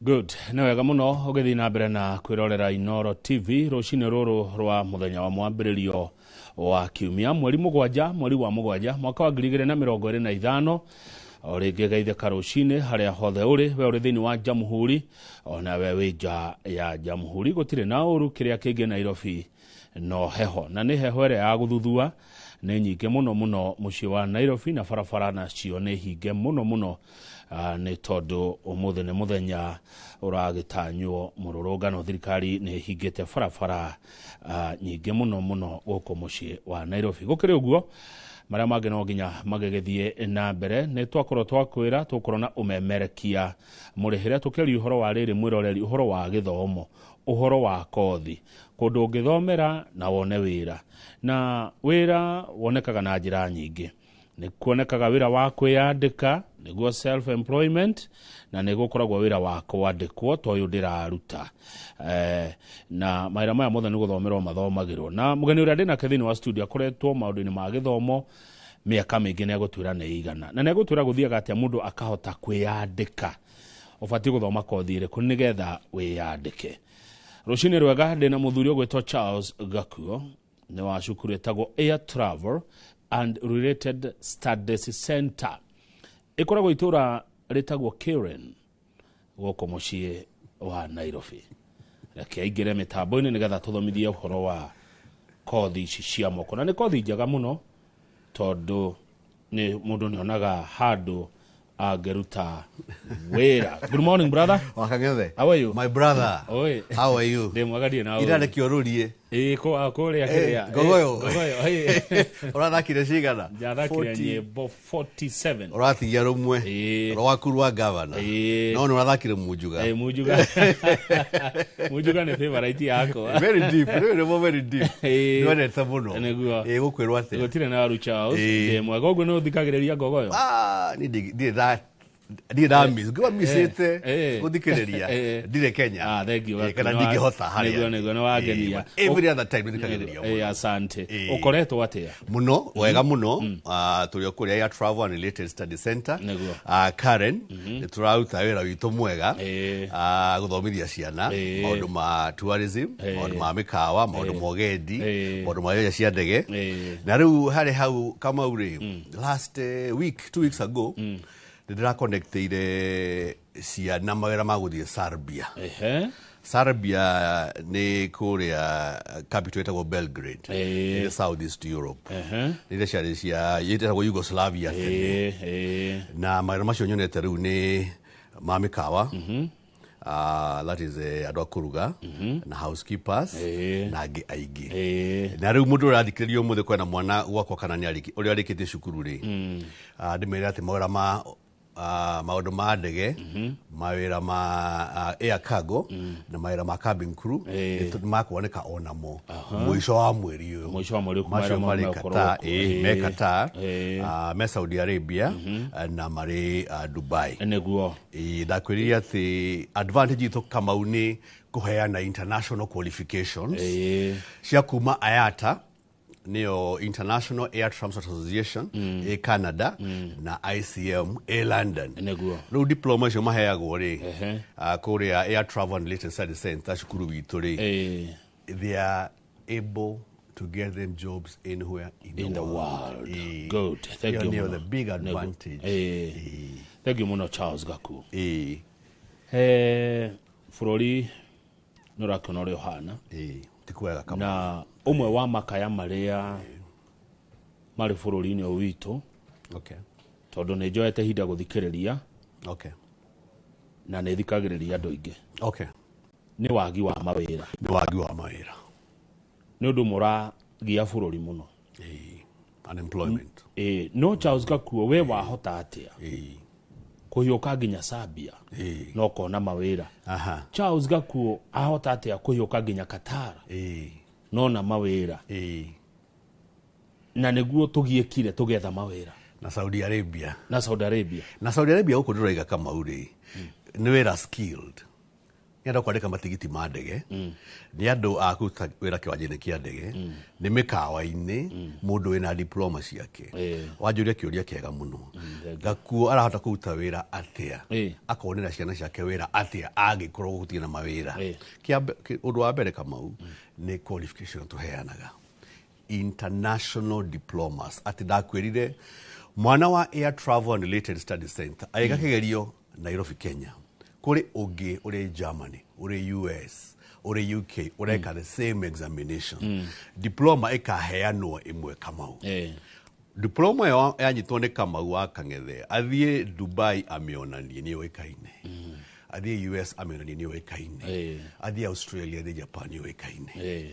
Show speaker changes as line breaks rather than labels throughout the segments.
Good, nĩ wega mũno ũgĩthiĩ na mbere na kwĩrorera Inooro TV rũcinĩ rũrũ rwa mũthenya wa mwambĩrĩrio wa kiumia, mweri 7, mweri wa 7, mwaka wa 2025. O rĩngĩ geithĩka rũcinĩ harĩa hothe ũrĩ, we ũrĩ thĩinĩ wa Jamhuri ona we wĩ nja ya Jamhuri, gũtirĩ na ũru. Kĩrĩa kĩngĩ Nairobi no heho, na nĩ heho ĩrĩa ya gũthuthua nĩ nyingĩ mũno mũno mũciĩ wa Nairobi, na barabara nacio nĩ hinge mũno mũno, nĩ tondũ ũmũthĩ nĩ mũthenya ũragĩtanywo mũrũrũngano. Thirikari nĩ ĩhingĩte barabara nyingĩ mũno mũno gũkũ mũciĩ wa Nairobi. Gũkĩrĩ ũguo, marĩa mangĩ no nginya magĩgĩthiĩ na mbere. Nĩ twakorwo twakwĩra tũkorwo na ũmemerekia mũrĩhĩre, tũkĩaria ũhoro wa rĩrĩ mwĩroreri, ũhoro wa gĩthomo, ũhoro wa kothi, kũndũ ũngĩthomera na wone wĩra. Na wĩra wonekaga na njĩra nyingĩ. Nĩ kuonekaga wĩra wa kwĩyandĩka, nĩguo self employment, na nĩ gũkoragwo wĩra wa kwandĩkwo ta ũyũ ndĩraruta, na mawĩra maya mothe nĩ gũthomerwo mathomagĩrwo. Na mũgeni ũrĩa ndĩnake thĩinĩ wa studio akoretwo maũndũ-inĩ ma gĩthomo mĩaka mĩingĩ, nĩ egũtwĩra nĩ igana, na nĩ egũtwĩra gũthiaga atĩa mũndũ akahota kwĩyandĩka, ũbatiĩ gũthoma kothi ĩrĩkũ nĩgetha wĩyandĩke. Rũcinĩ rwega, ndĩna mũthuri ũgwĩtwo Charles Gakuo, nĩ wa cukuru ĩtagwo Air Travel and Related Studies Center, ĩkoragwo itũra rĩtagwo Karen gũkũ mũciĩ wa Nairobi. Reke aingĩre mĩtambo-inĩ nĩgetha tũthomithie ũhoro wa kothi ici cia moko, na nĩ kothi njega mũno tondũ nĩ mũndũ nĩ onaga handũ angĩruta wĩra. Good morning, brother.
Wakang'ethe.
How are you?
My brother.
Oi.
How are you?
Ndĩ mwega, ndirĩ na
Ira
ũru.
rekio rũrie.
Ĩĩ, kũrĩa kĩrĩa.
Ngogoyo.
Ngogoyo, ĩĩ.
Ũrathakire cigana?
Njathakire
40.
nyĩmbo 47.
Ũratigia rũmwe.
Ĩĩ.
Rwaku rwa gavana.
Ĩĩ.
No nĩ ũrathakire munjuga.
Ĩĩ, Munjuga. Munjuga nĩ favorite yakwa.
Very deep. Rĩu nĩmo very deep.
Ĩĩ.
Nĩ wendete mũno.
Nĩguo.
Ĩĩ, gũkwĩrwo atĩa?
Gũtirĩ na waru, Charles.
Ĩĩ.
Ndĩ mwega. Ũguo nĩ ũthikagĩrĩria Ngogoyo?
Ah, niĩ ndirĩ nda miss. Ngĩwa missĩte gũthikĩrĩria. Ndirĩ Kenya.
Ah, thank you.
Ĩĩ, kana ndingĩhota harĩa.
Nĩguo, nĩ wangenia.
Ĩĩ, but every other time nĩ thikagĩrĩria
Ĩĩ,
mũno.
asante.
Ĩĩ.
Ũkoretwo atĩa?
Muno wega muno. Ah, tũrĩ o kũrĩa Air Travel and Related Study Center. Ah, Karen, nĩ tũraruta wĩra witũ mwega. Ah, gũthomithia ciana maũndũ ma tourism, maũndũ ma mĩkawa, maũndũ ma ũgendi, maũndũ ma iria cia ndege. Na rĩu harĩ hau, Kamau rĩ, last week, 2 weeks ago, nĩ ndĩraconnectĩire ciana mawĩra ma gũthiĩ Serbia. Serbia nĩ kũrĩa capital ĩtagwo Belgrade. Ĩrĩ South East Europe. Rĩrĩa ciarĩ cia ĩtagwo Yugoslavia tene. Na mawĩra macio nyonete rĩu nĩ ma mĩkawa, that is andũ a kũruga na housekeepers na angĩ aingĩ. Na rĩu mũndũ ũrathikĩrĩria ũmũthĩ, kwena mwana gwakwa kana nĩ ũrĩa arĩkĩtie cukuru rĩ, ndĩmere atĩ mawĩra ma maũndũ ma ndege, mawĩra ma air cargo na mawĩra ma cabin crew nĩ makuoneka onamo mũico wa mweri ũyũ.
Mũico wa mweri ũyũ.
Macio
mawĩra
marĩ
megũkorwo
Qatar,
kuo.
ĩĩ, me Qatar, me Saudi Arabia na marĩ Dubai. Ĩĩ, ndakwĩrire atĩ advantage itũ, Kamau, nĩ kũheana international qualifications cia kuma IATA, nĩyo International Air Transport Association ĩ Canada, na ICM ĩ London. Rĩu diploma icio maheagwo rĩ, kũrĩa Air Travel and Related Study Center, cukuru witũ rĩ, they are able to get them jobs anywhere in
in the world.
Ĩĩ.
Good, thank
Ĩyo
you
nĩyo
mũno.
the big advantage.
Ĩĩ. Thank you mũno, Charles Gakuo. Bũrũri nĩ ũrakĩona ũrĩa ũhana.
Ĩĩ, ti kwega, Kamau.
Na ũmwe wa makaya marĩa marĩ bũrũri-inĩ ũyũ witũ, tondũ nĩ njoete ihinda gũthikĩrĩria na nĩ thikagĩrĩria andũ aingĩ, nĩ wagi wa mawĩra.
Nĩ wagi wa mawĩra.
Nĩ ũndũ mũragia bũrũri mũno.
Ĩĩ. Unemployment.
Ĩĩ, no Charles Gakuo, we wahota atĩa kũhiũka nginya Serbia na ũkona mawĩra? Charles Gakuo ahota atĩa kũhiũka nginya Qatar nona mawĩra? Na nĩguo tũgiĩkire tũgetha mawĩra.
Na Saudi Arabia.
Na Saudi Arabia.
Na Saudi Arabia gũkũ ndĩroiga, Kamau rĩ, nĩ wĩra skilled. Nĩ andũ a kwandĩka matigiti ma ndege, nĩ andũ a kũruta wĩra kĩwanja-inĩ kĩa ndege, nĩ mĩkawa-inĩ, mũndũ wĩna diploma ciake. Wanjũria kĩũria kĩega mũno. Gakuo arahota kũruta wĩra atĩa? Akonera ciana ciake wĩra atĩa angĩkorwo gũtirĩ na mawĩra? Ũndũ wa mbere Kamau nĩ qualification tũheanaga, international diplomas. Atĩ ndakwĩrire mwana wa Air Travel and Related Studies Center agĩka kĩgerio Nairobi, Kenya, kũrĩ ũngĩ ũrĩ Germany, ũrĩ US, ũrĩ UK, ũreka the same examination. Diploma ĩkaheanwo ĩmwe, Kamau. Diploma ĩyo yanyitwo nĩ Kamau wa Kang'ethe, athiĩ Dubai amĩonanie, nĩ yũĩkaine. Athiĩ US amĩonanie, nĩ yũĩkaine. Athiĩ Australia, athiĩ Japan, nĩ yũĩkaine.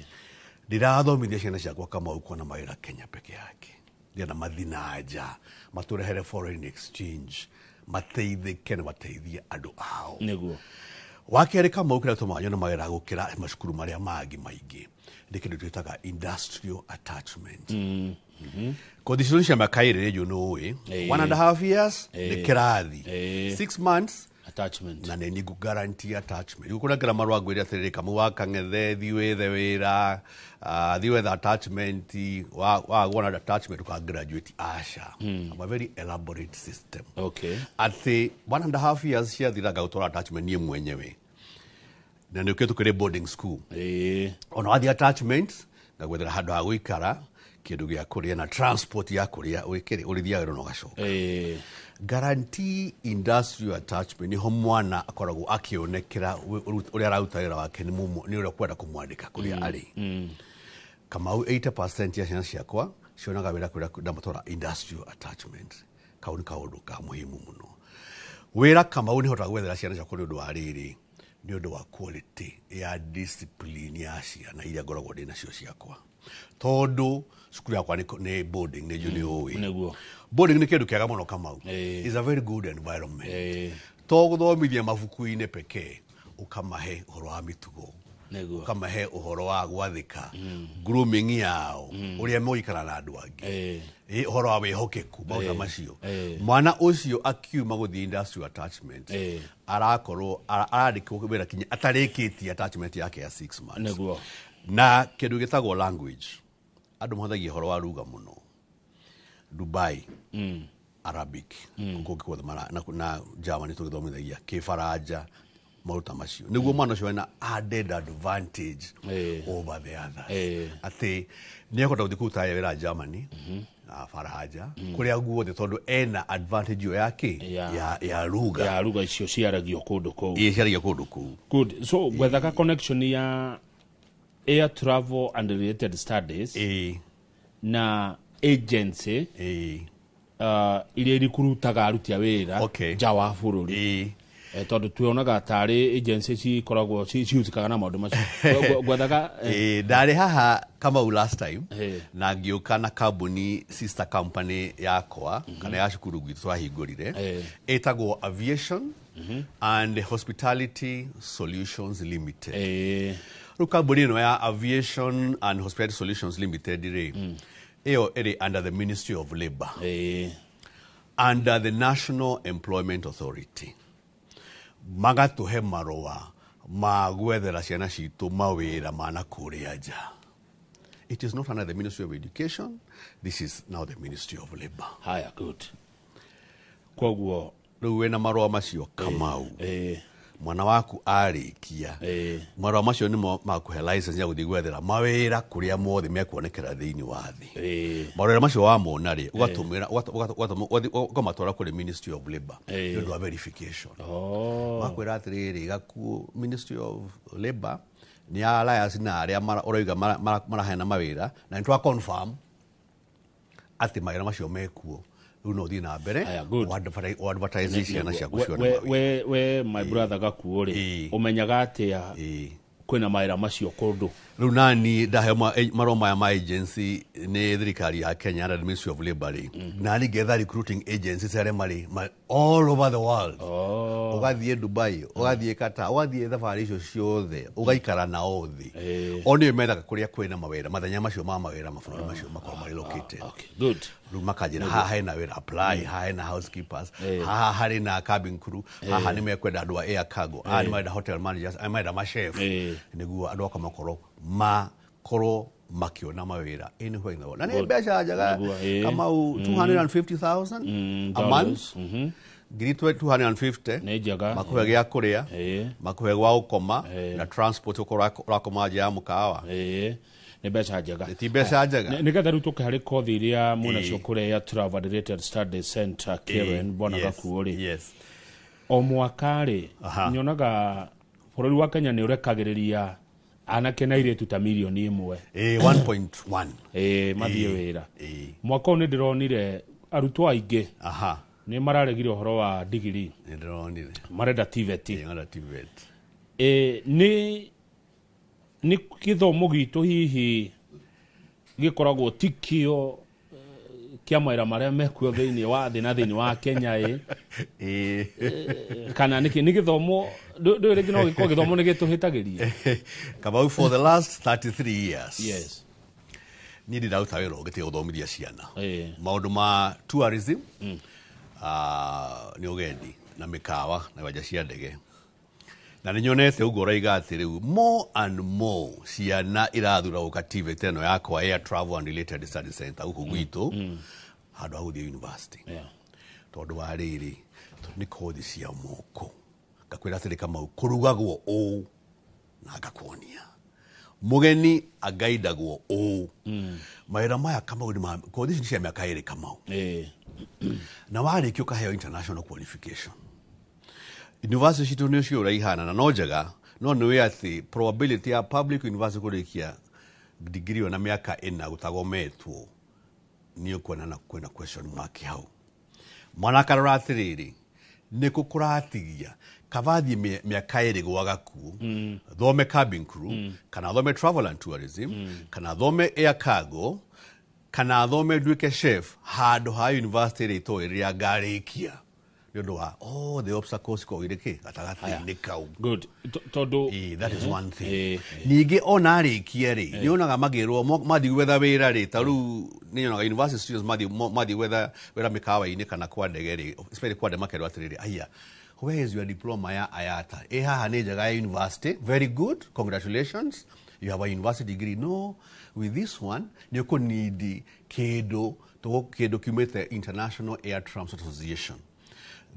Ndĩrathomithia ciana ciakwa, Kamau, kuona mawĩra Kenya peke yake. Ndĩrenda mathi na nja matũrehere foreign exchange, mateithĩke na mateithie andũ ao. Wa kerĩ, Kamau, kĩrĩa tũmaga nyone mawĩra gũkĩra macukuru marĩa mangĩ maingĩ nĩ kĩndũ twĩtaga industrial attachment. Kothi citũ nĩ cia mĩaka ĩrĩ, rĩnjũ nĩ ũĩ, 1.5 years nĩ kĩrathi, 6 months
attachment.
Na nĩ ngũ guarantee attachment. Gũkũnengera marũa ngwĩre atĩrĩrĩ, Kamau wa Kang'ethe, thiĩ wethe wĩra, thiĩ wethe attachment, wagwo na attachment ũka graduate. Aca. I'm a very elaborate system. Atĩ 1.5 years ciathira, ngagũtwara attachment niĩ mwenyewe, na nĩ ũkĩte kũrĩ boarding school. Ona wathiĩ attachment, ngagwethera handũ ha gũikara, kĩndũ gĩa kũrĩa na transport ya kũrĩa wĩkĩrĩ ũrĩthiaga wĩra na ũgacoka. Guarantee industrial attachment niho mwana akoragwo akĩonekera ũrĩa araruta wĩra wake nĩ nĩ ũrĩa kwenda kũmwandĩka kũrĩa arĩ. Kamau, 80% ya ciana ciakwa cionaga wĩra kũrĩa ndamatwara industrial attachment. Kau nĩ kaũndũ ka muhimu mũno. Wĩra, Kamau, nĩ hotaga gwethera ciana ciakwa nĩ ũndũ wa rĩrĩ, nĩ ũndũ wa quality ya discipline ya ciana iria ngoragwo ndĩ nacio ciakwa, tondũ cukuru yakwa nĩ boarding, nĩ njũ nĩ ũĩ. Boarding nĩ kĩndũ kĩega mũno, Kamau. Is a very good environment. To gũthomithia mabuku-inĩ pekee, ũkamahe ũhoro wa mĩtugo, ũkamahe ũhoro wa gwathĩka, grooming yao, ũrĩa megũikara na andũ angĩ. Ũhoro wa wĩhokeku, maũndũ ta macio. Mwana ũcio akiuma gũthiĩ industrial attachment, arakorwo arandĩkwo wĩra kinya atarĩkĩtie attachment yake ya 6 months. Na kĩndũ gĩtagwo language, andũ mahũthagia ũhoro wa ruga mũno. Dubai, Arabic, kũngĩ guothe na Germany tũgĩthomithagia Kĩbaranja, maũndũ ta macio, nĩguo mwana ũcio ena added advantage over the others. Atĩ nĩ ekũhota gũthiĩ kũruta wĩra Germany na Faranja, kũrĩa guothe, tondũ ena advantage ĩyo ya kĩ? Ya ruga.
Ya ruga icio ciaragio kũndũ kũu.
Ĩ, ciaragia kũndũ kũu.
Good. So gwethaga connection ya Air Travel and Related Studies na agency iria irikurutaga aruti a wĩra nja wa bũrũri. Tondũ tuonaga tarĩ agency cikoragwo cihusikaga na maũndũ macio. Gwethaga.
Ndarĩ haha, Kamau, last time, na ngĩũka na kambuni, sister company yakwa, kana ya cukuru gwitũ twahingũrire, ĩtagwo Aviation and Hospitality Solutions Limited. Rĩu kambuni ĩno ya Aviation and Hospitality Solutions Limited rĩ, ĩyo ĩrĩ under the Ministry of Labour, under the National Employment Authority. Magatũhe marũa ma gwethera ciana citũ mawĩra ma na kũrĩa nja. It is not under the Ministry of Education. This is now the Ministry of Labour.
Haya, good. Koguo
Rĩu wĩna marũa macio, Kamau, mwana waku arĩkia, marũa macio nĩmo makũhe license ya gũthiĩ gwethera mawĩra kũrĩa mothe mekuonekera thĩinĩ wa thĩ. Marũa macio wamona rĩ, ũgatũmĩra ũkamatwara kũrĩ Ministry of Labour nĩ ũndũ wa verification. Makwĩra atĩrĩrĩ, gakuo, Ministry of Labour nĩ alliance na arĩa ũroiga maraheana mawĩra, na nĩ twa confirm atĩ mawĩra macio mekuo. Rĩu no ũthiĩ na mbere
Aya, good.
Advertise ciana ciaku cione
we,
mawĩra.
We my brother gakuo rĩ, ũmenyaga atĩa kwĩna mawĩra macio kũndũ?
Rĩu nani ndaheo marũa maya ma agency nĩ thirikari ya Kenya na Ministry of Labour rĩ, nani ngetha recruiting agencies arĩa marĩ all over the world. Ũgathiĩ Dubai, ũgathiĩ Qatar, ũgathiĩ thabarĩ icio ciothe, ũgaikara nao thĩ. O nĩo methaga kũrĩa kwĩna mawĩra mathenya macio ma mawĩra mabũrũri macio makorwo marĩ located.
Okay, good.
Rĩu makanjĩra haha hena wĩra, apply, haha hena housekeepers, haha harĩ na cabin crew, haha nĩ mekwenda andũ a air cargo, haha nĩ marenda hotel managers, aya marenda machef, nĩguo andũ akwa makorwo makĩona mawĩra anywhere in the world. Na nĩ mbeca njega.
Nĩguo, ĩĩ.
Kamau, 250,000 a month,
dollars.
ngiri 250.
Nĩ njega.
Makũhe gĩa kũrĩa, makũhe gwa gũkoma na transport, ũkorwo ũrakoma nja ya mũkawa.
Ĩĩ, nĩ mbeca njega.
Ti mbeca njega.
Nĩ getha rĩu tũke harĩ kothi iria mwĩnacio kũrĩa ya Travel and Related Studies Center, Karen, bwana Gakuo rĩ, o mwaka rĩ, nyonaga bũrũri wa Kenya nĩ ũrekagĩrĩria anake na airĩtu ta mirioni 1.
Ĩĩ, 1.1.
Ĩĩ, mathiĩ wĩra. Mwaka ũyũ nĩ ndĩronire arutwo aingĩ nĩ mararegire ũhoro wa digiri.
Nĩ ndĩronire.
Marenda TVET.
Ĩĩ, marenda TVET.
Ĩ, nĩ gĩthomo gitũ hihi gĩkoragwo tikio kĩa mawĩra marĩa mekuo thĩinĩ wa thĩ na thĩinĩ wa Kenya ĩ?
Ĩĩ.
Kana nĩkĩ nĩ gĩthomo ndũĩ rĩngĩ no gĩkorwo gĩthomo nĩ gĩtũhĩtagĩria?
Kamau, for the last 33 years niĩ ndiraruta wĩra ũngĩ tiga gũthomithia ciana maũndũ ma tourism, nĩ ũgendi na mĩkawa na iwanja cia ndege, na nĩ nyonete ũguo ũraiga atĩ rĩu more and more ciana irathura gũka TVET ĩno yakwa, Air Travel and Related Study Center, gũkũ gwitũ handũ ha gũthiĩ university, tondũ wa rĩrĩ, nĩ kothi cia moko. Ngakwĩra atĩrĩ Kamau, kũrugagwo ũũ na ngakuonia, mũgeni angaindagwo ũũ. Mawĩra maya Kamau nĩ kothi ici nĩ cia mĩaka 2, Kamau, na warĩkia ũkaheo international qualification. University citũ nĩ cio ũraihana na no njega, no nĩ wĩ atĩ probability ya public university kũrĩkia degree ĩyo na mĩaka 4 gũtagometwo, nĩ ũkuona na kwĩna question mark hau. Mwana akarora atĩrĩrĩ, nĩkũ kũratigia kaba thiĩ mĩaka 2 gwa Gakuo thome cabin crew, kana thome travel and tourism, kana thome air cargo, kana thome nduĩke chef, handũ ha university ĩrĩa itoĩ rĩrĩa ngarĩkia, nĩ ũndũ wa all the obstacles ikoragwo irĩ kĩ gatagatĩ-inĩ kau.
Good. Tondũ
Ĩĩ, that is one thing. Ningĩ ona arĩkia rĩ, nĩ onaga magĩrwo mathiĩ gwetha wĩra rĩ, ta rĩu nĩ nyonaga university students mathiĩ gwetha wĩra mĩkawa-inĩ kana kwa ndege rĩ, especially kwa ndege, makerwo atĩrĩrĩ, "Aya, where is your diploma ya IATA? Ĩ haha nĩ njega ya university, very good, congratulations, you have a university degree. No, with this one nĩ ũkũnidi kĩndũ kĩndũ kiumĩte International Air Transport Association,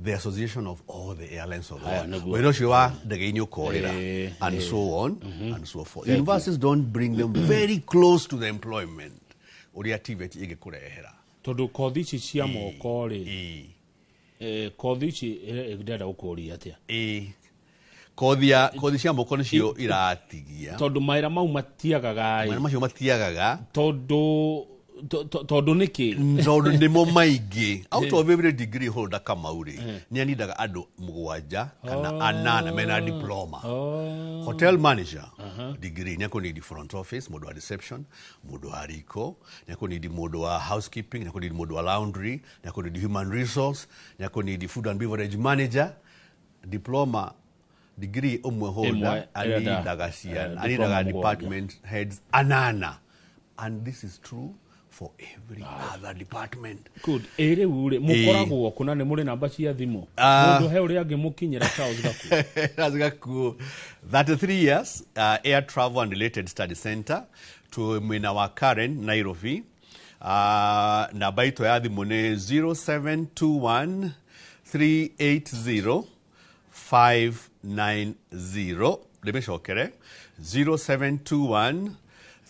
the association of all the airlines of the
Haya,
world."
nĩguo.
Wĩra ũcio wa ndege-inĩ ũkorĩra, and so on and so forth. Universities don't bring them very close to the employment ũrĩa TVET ĩngĩkũrehera.
Tondũ kothi ici cia moko rĩ, kothi ici, ndĩrenda gũkũria atĩa?
Ĩĩ, kothi cia moko nĩcio iratigia.
Tondũ mawĩra mau matiagaga
Mawĩra
ĩ.
Macio matiagaga.
Tondũ nĩkĩ?
Tondũ nĩmo maingĩ. Out of every degree holder, Kamau rĩ, nĩ anindaga andũ mũgwanja kana anana mena diploma. Hotel manager degree nĩ akũnidi front office, mũndũ wa reception, mũndũ wa riko, nĩ akũnidi mũndũ wa housekeeping, nĩ akũnidi mũndũ wa laundry, nĩ akũnidi human resource, nĩ akũnidi food and beverage manager. Diploma degree ũmwe holder
Ĩmwe ĩrenda,
anindaga ciana,
diploma
anindaga
mũgwanja.
Department heads anana, and this is true for every other department.
Good. Ĩ rĩu rĩ, mũkoragwo kũ na nĩ mũrĩ namba cia thimũ
Ah.
mũndũ he ũrĩa angĩmũkinyĩra, Charles Gakuo?
Charles Gakuo, 33 years, Air Travel and Related Study Center, to mwena wa Karen, Nairobi. Namba itũ ya thimũ nĩ 0721 380 590. Ndĩmĩcokere, 0721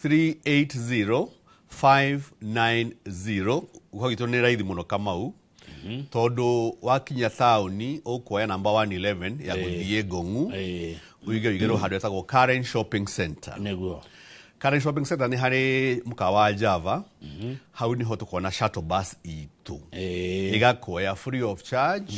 380 590. Gwa gwitũ nĩ raithi mũno Kamau, tondũ wakinya taũni ũkuoya namba 111 ya gũthiĩ Ngong'u, ũige ũigĩrwo handũ etagwo Karen Shopping Center. Karen Shopping Center nĩ harĩ mũkawa wa Java, hau nĩho tũkona shuttle bus itũ, ĩgakuoya free of charge.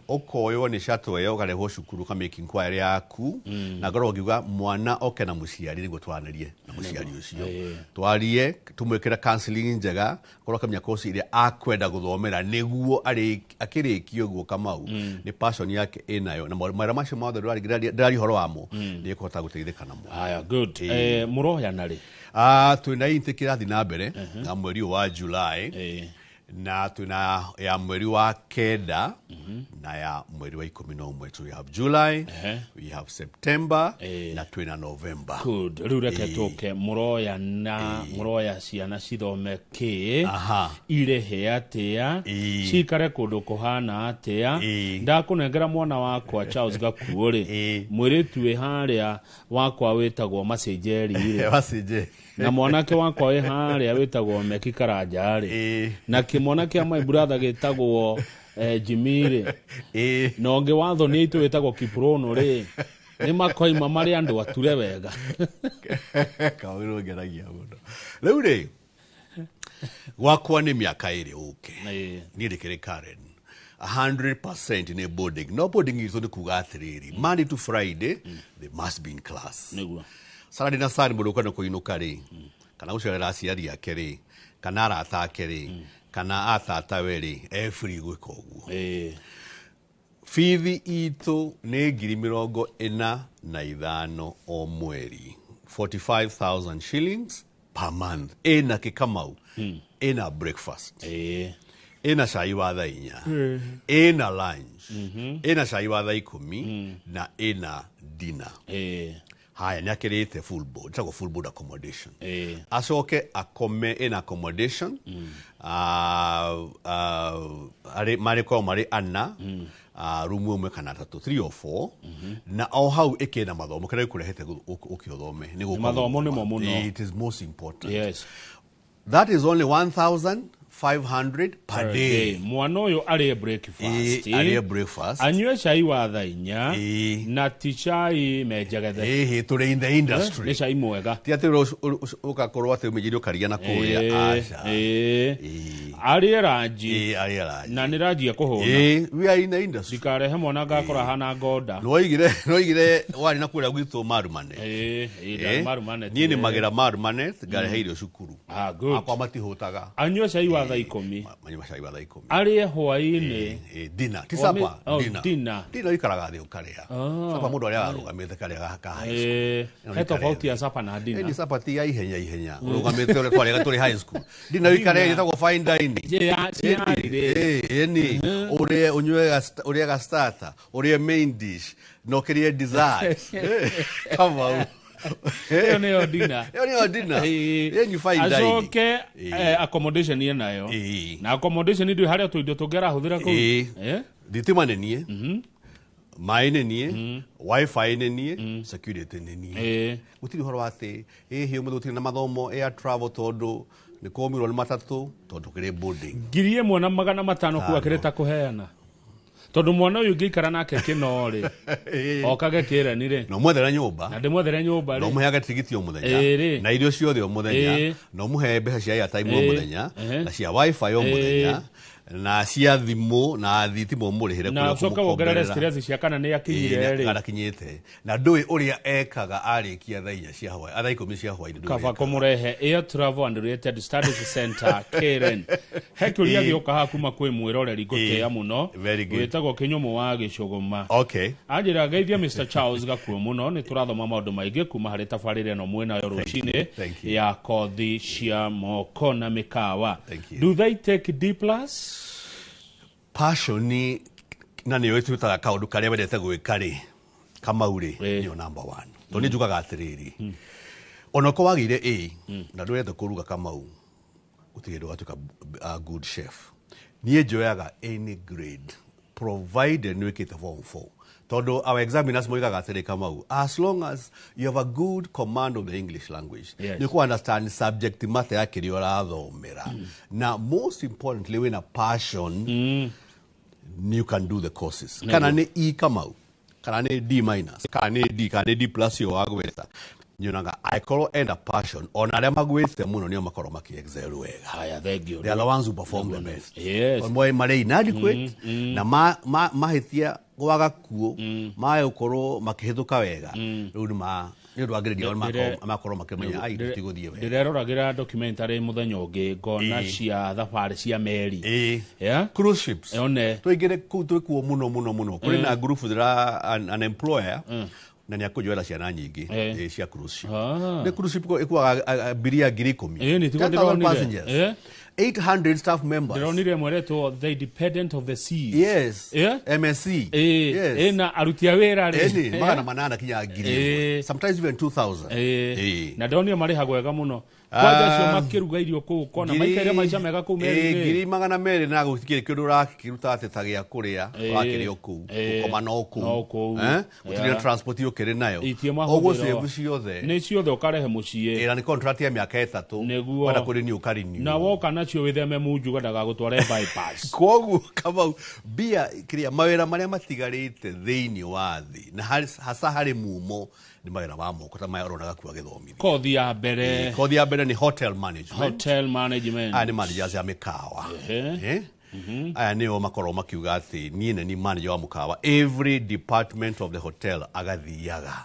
Ũkoywo nĩ shuttle ĩyo, ũkarehwo cukuru, ũkamake inquiry yaku, na ngorwo ngiuga mwana oke na mũciari nĩguo twaranĩrie na mũciari ũcio, twarie, tũmwĩkĩre counseling njega, akorwo akamenya course ĩrĩa akwenda gũthomera, nĩguo akĩrĩkia ũguo Kamau nĩ passion yake ĩnayo na mawĩra macio mothe ndĩraria ũhoro wamo, nĩ ekũhota gũteithĩka namo.
Haya, good. Mũroyana rĩ?
Ah, twĩna intake ĩrathiĩ na mbere na mweri ũyũ wa July. Na twĩna ya mweri wa kenda na ya mweri wa 11. So we have July, we have September na twĩna November.
Good. Rĩu reke tũke mũroya na mũroya ciana cithome kĩ, irĩhe atĩa, cikare kũndũ kũhana atĩa. Ndakũnengera mwana wakwa Charles Gakuo rĩ, mwĩrĩtu wĩ harĩa wakwa wĩtagwo Macenjeri rĩ,
Macenjeri.
na mwanake wakwa wĩ harĩa wĩtagwo Meki Karanja rĩ, na kĩmwana kĩa my brother gĩtagwo Jimmy rĩ, na ũngĩ wa thoni itũ wĩtagwo Kiprono rĩ, nĩ makoima marĩ andũ ature wega.
Kaũndũ ngeragia mũno. Rĩu rĩ, gwakwa nĩ mĩaka ĩrĩ ũke. Niĩ ndĩkĩrĩ Karen. 100% nĩ boarding. No boarding itũ nĩ kuga atĩrĩrĩ, Monday to Friday, they must be in class. Saturday na Sunday mũndũ ũkwenda kũinũka rĩ, kana gũcerera aciari ake rĩ, kana arata ake rĩ, kana atatawe rĩ, e free gwĩka ũguo. Bithi itũ nĩ 45,000 o mweri, 45,000 shillings per month. Ĩna kĩkamau, ĩna breakfast, ĩna cai wa thaa 4, ĩna lunch, ĩna cai wa thaa 10, na ĩna dinner. Haya, nĩ akĩrĩte full board, ĩtagwo full board accommodation. Acoke akome ĩna accommodation, marĩkoragwo marĩ ana, rumu ĩmwe kana atatũ, 3 or 4, na o hau ĩkĩna mathomo kĩrĩa gĩkũrehete ũke ũthome. Nĩ gũka
Mathomo
gũthoma.
nĩmo mũno.
It is most important.
Yes.
That is only 1,500 per day.
Day. Mwana ũyũ arĩe breakfast,
Arĩe breakfast.
Anyue cai wa thaa 4, na ti cai menjegethe.
Tũrĩ in the industry.
Nĩ cai mwega.
Ti atĩ ũgakorwo atĩ ũmĩnjĩrie ũkaria na kũrĩa, aca.
Arĩe ranji.
Arĩe ranji.
Na nĩ ranji ekũhũna.
We are in the industry.
Ndikarehe mwana ngakora hana ngonda.
Nĩwoigire warĩ na kũrĩa gwitũ Marumane.
Ndarĩ Marumane.
Niĩ nĩ magĩra Marumane, ngarehe irio cukuru.
Good.
Akwa matihũtaga.
Anyue cai wa thaa 10.
Manyue cai wa thaa 10.
Arĩe hwaĩ-inĩ.
Dinner. Ti supper, dinner.
Dinner.
Dinner ũikaraga thĩ ũkarĩa. Supper mũndũ arĩaga arũgamĩte karĩa ka high school. Ĩno
He
nĩ
tofauti ya
karĩa.
supper na dinner.
Ni supper ti ya ihenya ihenya. Ũrũgamĩte ũrĩa twarĩaga tũrĩ high school. Dinner ũikare ĩtagwo fine dining. Ĩni. Ũrĩe, ũnyue ũrĩe ga starter, ũrĩe main dish, na ũkĩrĩe dessert. Kamau.
Ĩyo nĩyo dinner.
Ĩyo nĩyo dinner. Ĩyo ni fine dining.
Acoke, accommodation ĩ nayo. Na accommodation ndũĩ harĩa tũindo tũngĩ arahũthĩra kũu.
Thitima nĩ niĩ. Maĩ nĩ niĩ. Wifi nĩ niĩ. Security nĩ niĩ. Gũtirĩ ũhoro wa atĩ, ĩhĩ, ũmũthĩ gũtirĩ na mathomo air travel tondũ nĩ kũmirwo nĩ matatũ tondũ kĩrĩ boarding.
1,500 kuga kĩrĩ ta kũheana. Tondũ mwana ũyũ ũngĩikara nake kĩno rĩ, okage kĩreni rĩ.
Na ũmwethere nyũmba.
Na ndĩmwethere nyũmba rĩ.
Na ũmũheage tigiti o mũthenya.
Rĩ.
Na irio ciothe o mũthenya. Na ũmũhe mbeca cia airtime o mũthenya. Na cia wifi o mũthenya. Na cia thimũ na thitima ũmũrĩhĩre
Na
kũrĩa
ũcoke wongerere
kũmũkomborera.
stress cia kana nĩ akinyire rĩ.
Kana akinyĩte. Na ndũĩ ũrĩa ekaga arĩkia thaa 4 cia hwaĩ, thaa 10 cia hwaĩ-inĩ ndũĩ
Kaba
ũrĩa ekaga.
kũmũrehe Air Travel and Related Studies Center Karen. He kĩũria gĩũka haha kuma kwĩ mwĩroreri ngũtĩa mũno.
Very good.
Wĩtagwo Kĩnyũmũ wa Gĩcũgũma.
Okay.
Anjĩra geithia Mr. Charles Gakuo mũno, nĩ tũrathoma maũndũ maingĩ kuma harĩ tabarĩra ĩno mwĩnayo rũcinĩ
Thank you.
ya kothi cia moko na mĩkawa.
Thank you.
Do they take D plus?
Passion na nĩyo ĩtwĩtaga kaũndũ karĩa wendete gwĩka rĩ, Kamau rĩ, nĩyo number 1. Tondũ niĩ njugaga atĩrĩrĩ, onokorwo wagĩire A, na ndwendete kũruga Kamau, gũtirĩ hĩndĩ ũgatuĩka a good chef. Niĩ njoyaga any grade, provided nĩ wĩkĩte form 4. Tondũ our examiners moigaga atĩrĩ Kamau, as long as you have a good command of the English language, nĩ kũ understand subject matter ya kĩrĩa ũrathomera. Na most importantly, wĩna passion, you can do the courses. Kana nĩ E Kamau, kana nĩ D minus, kana nĩ D, kana nĩ D plus yo wagwĩta. Nyonaga angĩkorwo ena passion, ona arĩa magwĩte mũno nĩo makorwo makĩ excel wega.
Haya, thank you.
They are the ones who perform the best.
Yes.
Tondũ moĩ marĩ inadequate, na mahĩtia gwa gakuo, maya gũkorwo makĩhĩtũka wega. Rĩu nĩ nĩ ũndũ wa grade yao makorwo makĩmenya, ai, tũtigũthiĩ wega.
Ndĩreroragĩra documentary mũthenya ũngĩ, ngona cia thabarĩ cia meri. Yeah?
Cruise ships.
One.
Tũingĩre kũu twĩkuo mũno, mũno, mũno. Kũrĩ na group thira an employer Na nĩ akũnjoera ciana nyingĩ cia cruise ship. Nĩ cruise ship ĩkuaga abiria 10,000.
Nĩ tiguo
10,000
ndĩronire.
Passengers. 800 staff members.
Ndĩronire mweretwo The Independent of the Seas.
Yes.
Yeah?
MSC. Yes.
Ĩna aruti a wĩra rĩ.
Ĩni, 800 kinya 1,000. Sometimes even 2,000.
Na ndĩronire marĩhagwo wega mũno. Kwanja acio makĩruga irio kũu kona maikaire maica mega kũu meri-inĩ.
200,000 na gũtikĩrĩ kĩndũ ũrakĩruta atĩ ta gĩa kũrĩa, ũrakĩrĩa o kũu, gũkoma no kũu.
No kũu.
Gũtirĩ na transport ũkĩrĩ nayo.
Itie mahũthĩro.
Ũgũcĩbu ciothe.
Nĩ ciothe ũkarehe mũciĩ.
Ĩra nĩ contract ya mĩaka 3.
Nĩguo.
Wenda kũrenew ũkarenew.
Na woka nacio wĩtheme munjuga ndagagũtware bypass.
Kwoguo Kamau, mbia kĩrĩa mawĩra marĩa matigarĩte thĩinĩ wa thĩ na hasa harĩ mumo nĩ mawĩra ma moko ta maya ũrona gakua gĩthomithia.
Kothi ya mbere.
Kothi ya mbere nĩ hotel management.
Hotel management.
Aya nĩ managers ya mĩkawa. Aya nĩo makoragwo makiuga atĩ niĩ nĩ ni manager wa mũkawa, every department of the hotel agathiaga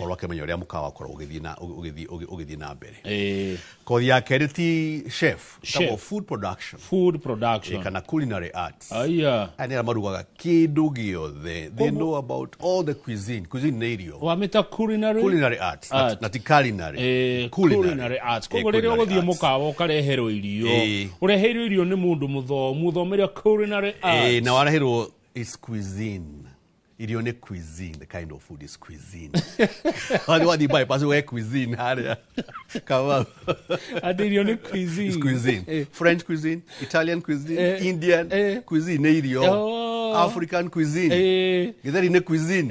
korwo akĩmenya ũrĩa mũkawa ũkoragwo ũgĩthiĩ na ũgĩthiĩ ũgĩthiĩ na mbere. Kothi ya kerĩ ti chef,
Chef.
ĩtagwo food production.
Food production.
Kana culinary arts.
Aya.
Aya nĩ arĩa marugaga kĩndũ gĩothe. They know about all the cuisine. Cuisine nĩ irio.
Wamĩta culinary
Culinary arts.
Art.
Na ti culinary.
Culinary arts. Koguo rĩrĩa
Culinary
ũgũthiĩ
arts.
mũkawa ũkareherwo irio, ũreheirwo irio nĩ mũndũ mũthomu ũthomeire culinary arts.
Na wareherwo is cuisine. Irio nĩ cuisine, the kind of food is cuisine. Wathiĩ wathiĩ bypass we cuisine harĩa. Kamau.
Atĩ irio nĩ cuisine.
It's cuisine. French cuisine, Italian cuisine, Indian cuisine nĩ irio. African cuisine. Githeri nĩ cuisine.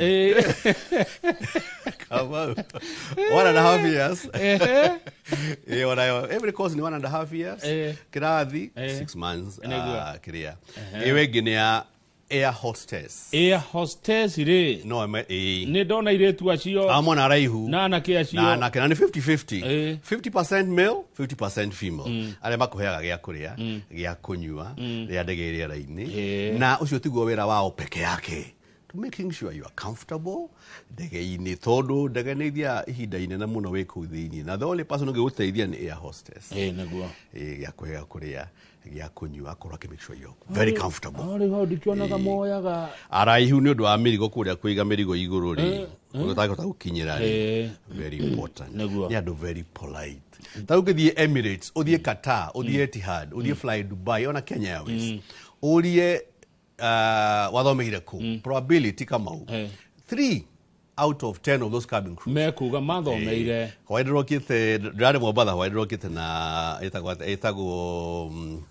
Kamau. 1.5 years. Every course ni 1.5 years. Kĩrathi 6 months.
Nĩguo.
Kĩrĩa. Ĩyo ĩngĩ nĩ ya air hostess.
Air hostess rĩ.
No,
Nĩ ndona airĩtu acio.
Amona araihu.
Na anake acio.
Na anake, na nĩ 50-50. 50% male, 50% female. Arĩa makũheaga gĩa kũrĩa, gĩa kũnyua, rĩrĩa ndege ĩ rĩera-inĩ. Na ũcio tiguo wĩra wao peke yake. To making sure you are comfortable ndege-inĩ, tondũ ndege nĩ ithiaga ihinda inene mũno wĩ kũu thĩinĩ. Na the only person ũngĩgũteithia nĩ air hostess.
Nĩguo.
Gĩa kũheo kũrĩa, gĩa kũnyua, akorwo akĩ make sure you are very comfortable.
Rĩu hau ndikĩonaga moyaga.
Araihu nĩ ũndũ wa mĩrigo kũrĩa kũiga mĩrigo igũrũ rĩ, ũtangĩhota gũkinyĩra rĩ. Very important.
Nĩguo.
Nĩ andũ very polite. Ta rĩu ũngĩthiĩ Emirates, ũthiĩ Qatar, ũthiĩ Etihad, ũthiĩ Fly Dubai, ona Kenya Airways, ũrie wathomeire kũ, probability Kamau, 3 out of 10 of those cabin crew
Mekuga mathomeire.
Hwaĩ ndĩrokĩte, ndĩrarĩ Mombatha, hwaĩ ndĩrokĩte na ĩtagwo atĩa? Ĩtagwo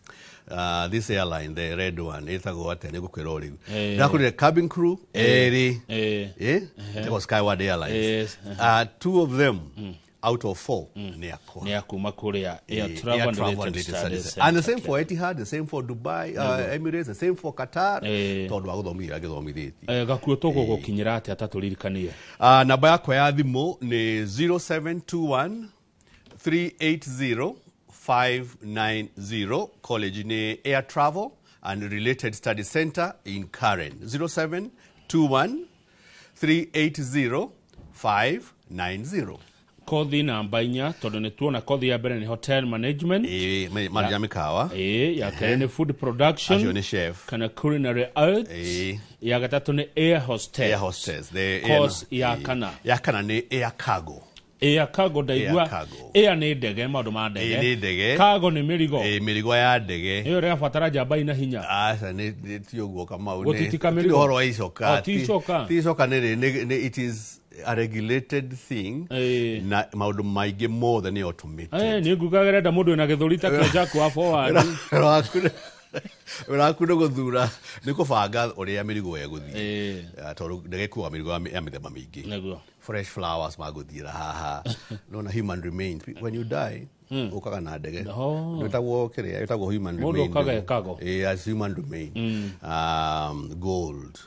this airline, the red one, ĩtagwo atĩa? Nĩngũkwĩra o rĩu. Ndĩrakorire cabin crew erĩ. Ĩtagwo Skyward Airlines. 2 of them out of 4 nĩ akwa.
Nĩ akuma kũrĩa Air
Air
Travel and
Travel and
Related
Related
Studies
Studies. And the
Center.
same for Etihad, the same for Dubai, Emirates, the same for Qatar. Tondũ wa gũthomithia gĩthomithĩtie.
Gakuo tũgũgũkinyĩra atĩa ta tũririkanie?
Namba yakwa ya thimũ nĩ 0721 380 590. College nĩ Air Travel and Related Study Center in Karen. 0721 380 590.
Kothi namba 4, tondũ nĩ tuona kothi ya mbere nĩ hotel management.
Manager mĩkawa.
Ya kerĩ nĩ food production.
Acio nĩ chef.
Kana culinary arts. Ya gatatũ nĩ air hostess.
Air hostess. The
Course ya kana.
Ya kana nĩ air cargo.
Air cargo ndaigua.
Air cargo.
Air nĩ ndege, maũndũ ma ndege.
Nĩ ndege.
Cargo nĩ mĩrigo.
Mĩrigo ya ndege.
Ĩyo ĩrabatara njamba ina hinya.
Aca, nĩ ti ũguo Kamau,
Gũtitika
ti
mĩrigo.
ũhoro wa icoka.
Oh, ti icoka.
Ti icoka, nĩ it is a regulated thing. Na maũndũ maingĩ mothe nĩ automated.
Nĩ nguga renda mũndũ wĩna gĩthũri ta kĩa Jack wa forward.
Wĩra waku nĩ gũthura, nĩ kũbanga ũrĩa mĩrigo ĩgũthiĩ. Tondũ ndege ĩkuaga mĩrigo ya mĩthemba mĩingĩ. Fresh flowers magũthiĩra haha. Nona human remains. When you die, ũkaga na ndege. Ĩtagwo kĩrĩa, ĩtagwo human
Mũndũ
remain.
ũkaga ĩkago.
As human remain. Gold.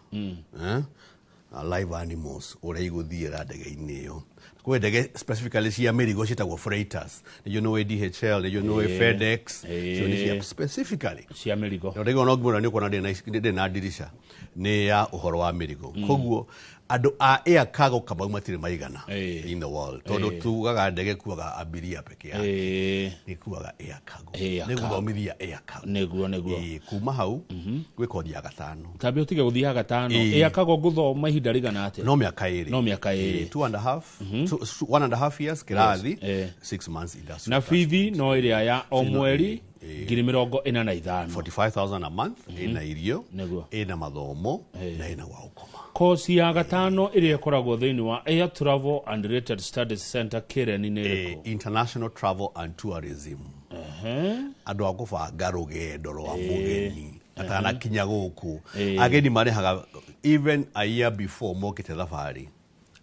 Live animals ũrĩa igũthiĩra ndege-inĩ ĩyo. Kwĩ ndege specifically cia mĩrigo ciĩtagwo freighters. Nĩcio nĩũĩ DHL, nĩcio nĩũĩ FedEx. Icio nĩ cia specifically.
Cia mĩrigo.
Na ndege ona ũngĩmĩrora nĩ ũkuona ndĩrĩ na ndirica. Nĩ ya ũhoro wa mĩrigo. Koguo Andũ a air cargo Kamau matirĩ maigana in the world, tondũ tugaga ndege kuaga abiria peke yake, nĩ kuaga air cargo, nĩ gũthomithia air cargo.
Nĩguo.
Kuma hau gwĩ kothi ya gatano.
Tambe ũtige gũthiĩ gatano. Air cargo ngũthoma ihinda rĩigana atĩa?
No mĩaka ĩrĩ.
No mĩaka ĩrĩ.
2.5, 1.5 years kĩrathi, 6 months industry.
Na bithi no ĩrĩa ya o mweri 45,000.
45,000 a month, ĩna irio, ĩna mathomo, na ĩna gwa gũkoma.
Kosi ya gatano ĩrĩa ĩkoragwo thĩinĩ wa Air Travel and Related Studies Center Karen nĩ ĩrĩkũ?
International Travel and Tourism. Andũ a kũbanga rũgendo rwa mũgeni atanakinya gũkũ. Ageni marĩhaga even a year before mokĩte thabarĩ.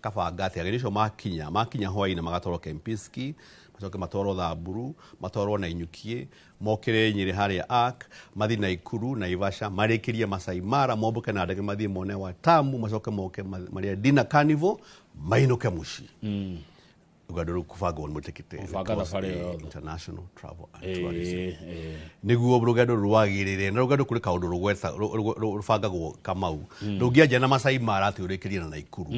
Kabanga atĩ ageni acio makinya hwaĩ-inĩ magatwarwo Kempinski, macoke matwarwo Thamburu, matwarwo Nanyuki, mokĩre Nyĩrĩ harĩa Ark, mathiĩ Naikuru, Naivasha, marĩkĩrie Masai Mara, mombũke na ndege mathiĩ mone Watamu, macoke moke marĩe dinner carnival, mainũke mũciĩ. Rũgendo rũu kũbangwo nĩ mũtikĩte.
Kũbanga thabarĩ yothe.
International Travel and Tourism. Nĩguo rũgendo rwagĩrĩre, na rũgendo kũrĩ kaũndũ rũbangagwo Kamau. Ndũngĩanjia na Masai Mara atĩ ũrĩkĩrie na Naikuru,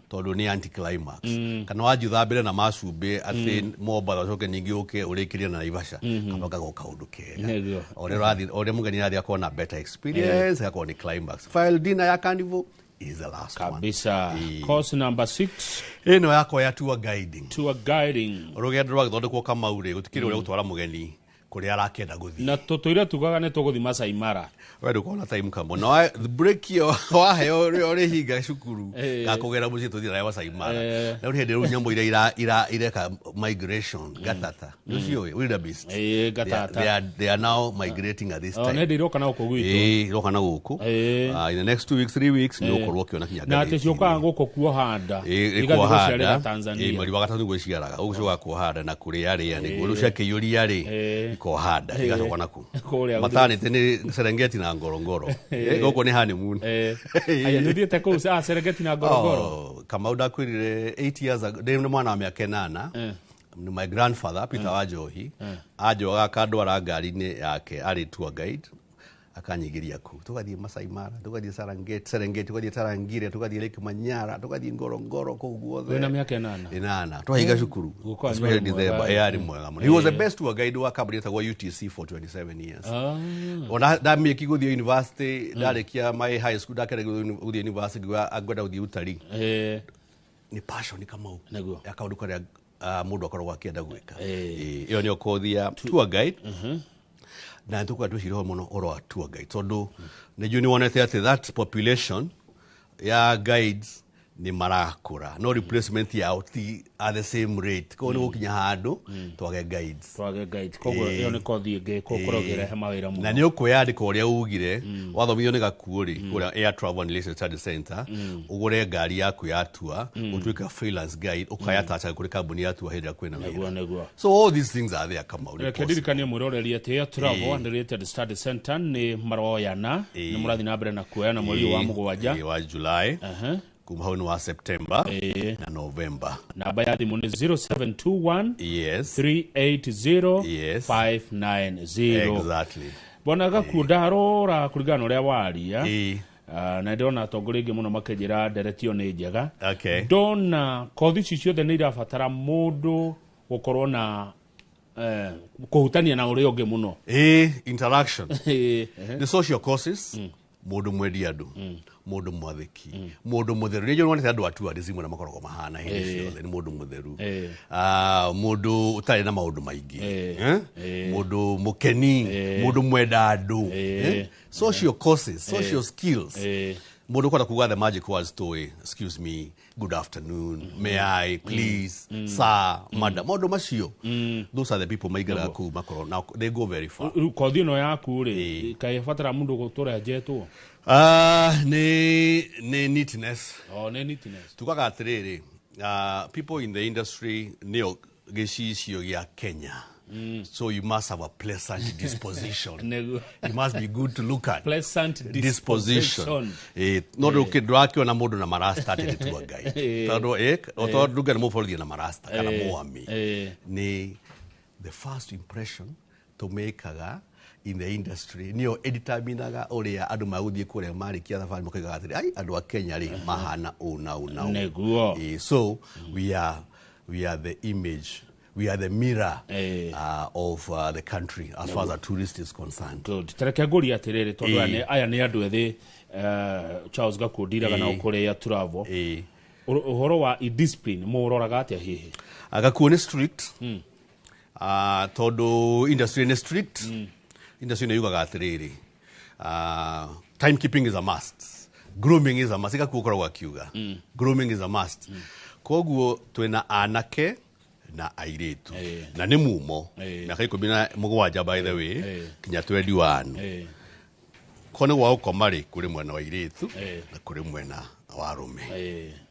tondũ nĩ anticlimax. Kana wanjia ũthambĩre na macumbĩ atĩ Mombatha ũcoke ningĩ ũke ũrĩkĩrie na Naivasha. Kabangagwo kaũndũ kega. O ũrĩa mũgeni arathiĩ akorwo na better experience, agakorwo nĩ climax. File dinner ya carnival is the last one.
Kabisa. Course number 6.
Ĩno yakwa ya tour guiding.
Tour guiding.
Rũgendo rwagĩthondekwo Kamau rĩ, gũtikĩrĩ ũrĩa gũtwara mũgeni kũrĩa arakĩenda gũthiĩ.
Na tũtũire tugaga nĩ tũgũthiĩ Masai Mara.
We ndũkorwo na time Kamau. Na break ĩyo waheo ũrĩhinga cukuru gakũgera mũciĩ tũthiĩ nawe Masai Mara. Na rĩu hĩndĩ rĩu nyamũ iria ireka migration gatata. Nĩũciũĩ wildebeest.
Gatata.
They are now migrating at this time.
Nĩ hĩndĩ iroka na gũkũ gwitũ.
Iroka na gũkũ. In the next 2 weeks, 3 weeks nĩ ũgũkorwo ũkĩona kinya
Na atĩ ciũkaga gũkũ kuoha nda. Igathiĩ gũciarĩra Tanzania.
Mweri wa gatatũ nĩguo iciaraga. Ũguo ciũkaga kuoha nda na kũrĩa rĩa nĩguo. Rĩu ciakĩiyũria rĩ, ikoha nda, igacoka naku. Matanĩte nĩ Serengeti na Ngorongoro. Gũkũ nĩ honeymoon.
Aya, nĩ ũthiĩte kũu, Serengeti na Ngorongoro?
Kamau ndakwĩrire 8 years ago, ndĩ mwana wa mĩaka 8. My grandfather Peter Wanjohi anjogaga akandwara ngari-inĩ yake arĩ tour guide, akanyingĩria kũu. Tũgathiĩ Masai Mara, tũgathiĩ Serengeti, tũgathiĩ Tarangire, tũgathiĩ Lake Manyara, tũgathiĩ Ngorongoro kũu guothe.
Wĩna mĩaka 8?
8. Twahinga cukuru. Especially December. Yarĩ mwega mũno. He was the best tour guide wa kambuni ĩtagwo UTC for 27 years. Ona ndamĩki gũthiĩ university, ndarĩkia my high school, ndakĩrĩa gũthiĩ university, ngiuga ngwenda gũthiĩ utalii. Nĩ passion Kamau. Ya kaũndũ karĩa mũndũ akoragwo akĩenda gwĩka. Ĩyo nĩyo kothi ya tour guide. Na nĩtũkwenda twĩcirie mũno ũhoro wa tour guide, tondũ nĩnjũĩ nĩwonete atĩ that population ya guides nĩ marakũra, no replacement yao ti at the same rate. Koguo nĩ gũkinya handũ twage guides.
Twage guides. Koguo ĩyo nĩ kothi ĩngĩ ĩgũkorwo ĩkĩrehe mawĩra mũno.
Na nĩ ũkwĩyandĩka ũrĩa ugire, wathomithio nĩ gakuo rĩ, kũrĩa Air Travel and Related Studies Center, ũgũre ngari yaku ya tour, ũtuĩke freelance guide, ũkayatacha kũrĩ kambuni ya tour hĩndĩ ĩrĩa kwĩna wĩra.
Nĩguo.
So all these things are there, Kamau.
Reke ndirikanie mwĩroreri atĩ Air Travel and Related Studies Center nĩ maroyana, nĩ mũrathiĩ na mbere na kuoyana mweri ũyũ wa mũgwanja.
Wa July. Kuma hau nĩ wa September na November.
Namba ya thimũ nĩ 0721
Yes.
380
Yes.
590.
Exactly.
Bwana Gakuo, ndarora kũringana na ũrĩa waria. Na ndĩrona atongoria aingĩ mũno makĩnjĩra ndereti ĩyo nĩ njega. Ndona kothi ici ciothe nĩ irabatara mũndũ gũkorwo na kũhutania na ũrĩa ũngĩ mũno.
Interaction. The social courses, mũndũ mwendi andũ, mũndũ mwathĩki, mũndũ mũtheru. Nĩ njũĩ nĩwonete andũ a tourism ũrĩa makoragwo mahana hĩndĩ ciothe, nĩ mũndũ mũtheru. Mũndũ ũtarĩ na maũndũ maingĩ. Mũndũ mũkeni, mũndũ mwenda andũ. Social courses, social skills. Mũndũ ũkwenda kuga the magic words to, excuse me, good afternoon, may I, please, sir, madam. Maũndũ macio. Those are the people maingĩraga kũu makorwo. Now, they go very far.
Rĩu kothi ĩno yaku rĩ, kaĩ ĩbatara mũndũ gũtũra enjetwo?
Nĩ neatness.
Oh, nĩ neatness.
Tugaga atĩrĩrĩ, people in the industry nĩo gĩcicio gĩa Kenya. So you must have a pleasant disposition. You must be good to look at.
Pleasant disposition.
No ndũrakĩona mũndũ na marasta atĩ nĩ tour guide. Tondũ, o tondũ ndungata nĩ mũborithi na marasta kana mwami. Nĩ the first impression tũmĩkaga in the industry nĩyo ĩdeterminaga ũrĩa andũ magũthiĩ kũrĩa marĩkia thabarĩ makoigaga atĩrĩ, ai, andũ a Kenya rĩ mahana ũũ na ũũ na ũũ.
Nĩguo.
So we are the image, we are the mirror of the country as far as a tourist is concerned.
Good. Tareke ngũrie atĩrĩrĩ, tondũ aya nĩ andũ ethĩ, Charles Gakuo ndiraga nao kũrĩa travel. Ũhoro wa indiscipline mũroraga atĩa hihi?
Gakuo nĩ strict, tondũ industry nĩ strict. Industry nĩ yugaga atĩrĩrĩ, timekeeping is a must, grooming is a must. Gakuo ũkoragwo akiuga grooming is a must. Koguo twĩna anake na airĩtu na nĩ mumo mĩaka 17, by the way, kinya 21. Ko nĩ gwa gũkoma rĩ, kũrĩ mwena wa airĩtu na kũrĩ mwena wa arũme.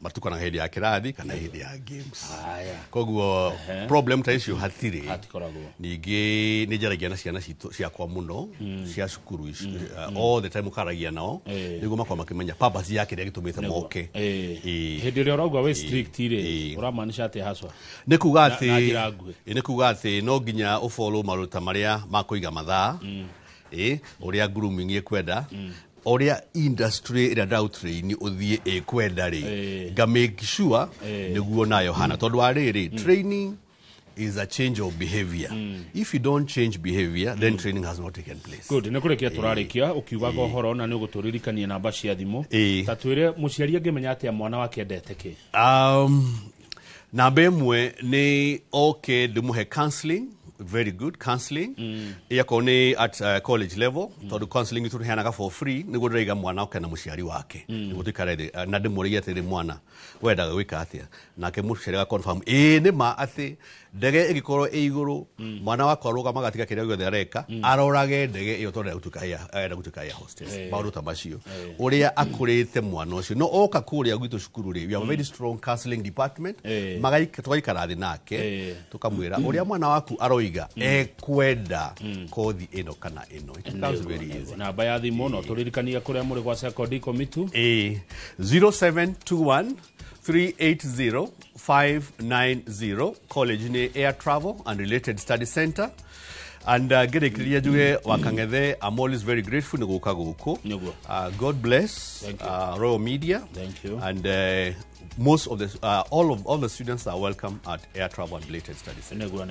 Matukanaga hĩndĩ ya kĩrathi kana hĩndĩ ya games. Koguo problem ta icio hatirĩ.
Hatikoragwo.
Ningĩ nĩ njaragia na ciana citũ ciakwa mũno cia cukuru ici, all the time ũkaragia nao nĩguo makorwo makĩmenya purpose ya kĩrĩa gĩtũmĩte moke.
Hĩndĩ ĩrĩa ũrauga wĩ strict rĩ, ũramaanisha atĩa haswa?
Nĩ kuga
Na
atĩ
njĩra nguhĩ.
Nĩ kuga atĩ no nginya ũfollow maruta marĩa ma kũiga mathaa, ũrĩa grooming ĩkwenda, ũrĩa industry ĩrĩa ndĩraũtrain ũthiĩ ĩkwenda rĩ, nga make sure nĩguo nayo hana, tondũ wa rĩrĩ, training is a change of behavior. If you don't change behavior, then training has not taken place.
Good. Nĩ kũrĩkia tũrarĩkia ũkiugaga ũhoro na nĩ ũgũtũririkania namba cia thimũ. Ta twĩre, mũciari angĩmenya atĩa mwana wake endete kĩ?
Namba ĩmwe nĩ oke ndĩmũhe counseling, very good counseling, ĩakorwo nĩ at college level, tondũ counseling itũ tũheanaga for free, nĩguo ndĩraiga mwana oke na mũciari wake nĩguo tũikare thĩ, na ndĩmũrĩrie atĩrĩ, mwana, wendaga gwĩka atĩa? Nake mũciari aga confirm ĩĩ nĩ ma atĩ ndege ĩngĩkorwo ĩ igũrũ, mwana wakwa arũgamaga atiga kĩrĩa gĩothe areka arorage ndege ĩyo tondũ arenda gũtuĩka air hostess. Maũndũ ta macio, ũrĩa akũrĩte mwana ũcio, no oka kũrĩa gwitũ cukuru rĩ, we have a very strong counseling department. Tũgaikara thĩ nake, tũkamwĩra ũrĩa mwana waku aroiga ekwenda kothi ĩno kana ĩno. It becomes very easy.
Namba ya thimũ no tũririkanie kũrĩa mũrĩ gwa sekondi 12.
0721 380 590. College nĩ Air Travel and Related Study Center. And ngĩrĩkĩrĩria njuge, Wakang'ethe, I'm always very grateful nĩ gũka gũkũ.
Nĩguo.
God bless
Thank you.
Royal Media.
Thank you.
And most of the all of all the students are welcome at Air Travel and Related Study Center.
Nĩguo.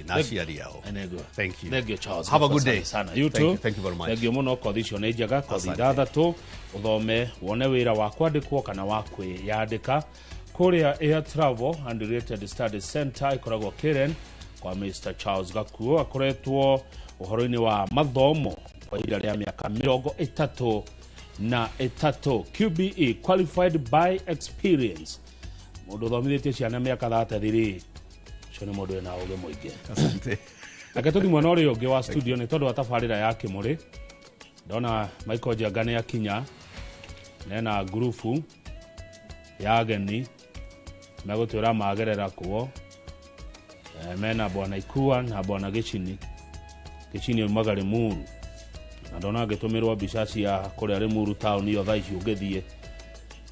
Na aciari ao.
Nĩguo.
Thank you.
Thank you, Charles.
Have a good day.
Sana. You
Thank
too.
you, thank you very much.
Thank you mũno. Kothi icio nĩ njega, kothi
Asante.
6, ũthome wone wĩra wa kwandĩkwo kana wa kwĩyandĩka kũrĩa Air Travel and Related Studies Center ĩkoragwo Karen kwa Mr Charles Gakuo. Akoretwo ũhoro-inĩ wa mathomo kwa ihinda rĩa mĩaka 33, QBE, qualified by experience. Mũndũ ũthomithĩtie ciana mĩaka 33, ũcio nĩ mũndũ wĩna ũgĩ mũingĩ.
Asante.
Reke tũthiĩ mwena ũrĩa ũngĩ wa studio nĩ tondũ wa tabarĩra ya kĩmũrĩ. Ndona Michael Njenga nĩ akinya nena ngurubu ya ageni megũtwĩra magerera kuo. Mena bwana Ikua na bwana Gĩcini. Gĩcini aumaga Limuru na ndona agĩtũmĩrwo mbica cia kũrĩa Limuru town ĩyo. Thaa ici ũngĩthiĩ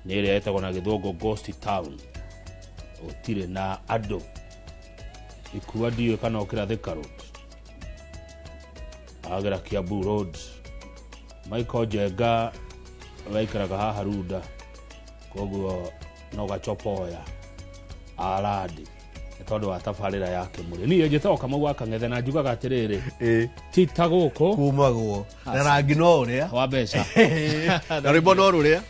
nĩ ĩrĩa ĩtagwo na gĩthũngũ ghost town, gũtirĩ na andũ. Ikua ndiũĩ kana ũkĩra Thika Road, agera Kiambu Road. Michael Njenga waikaraga haha Runda, koguo no gachopoya arandi nĩ tondũ wa tabarĩra ya kĩmũrĩ. Niĩ njĩtagwo Kamau wa Kang'ethe na njugaga atĩrĩrĩ, ti ta gũkũ
kumagwo na rangi no ũrĩa
wa mbeca
na rwĩmbo no rũrĩa.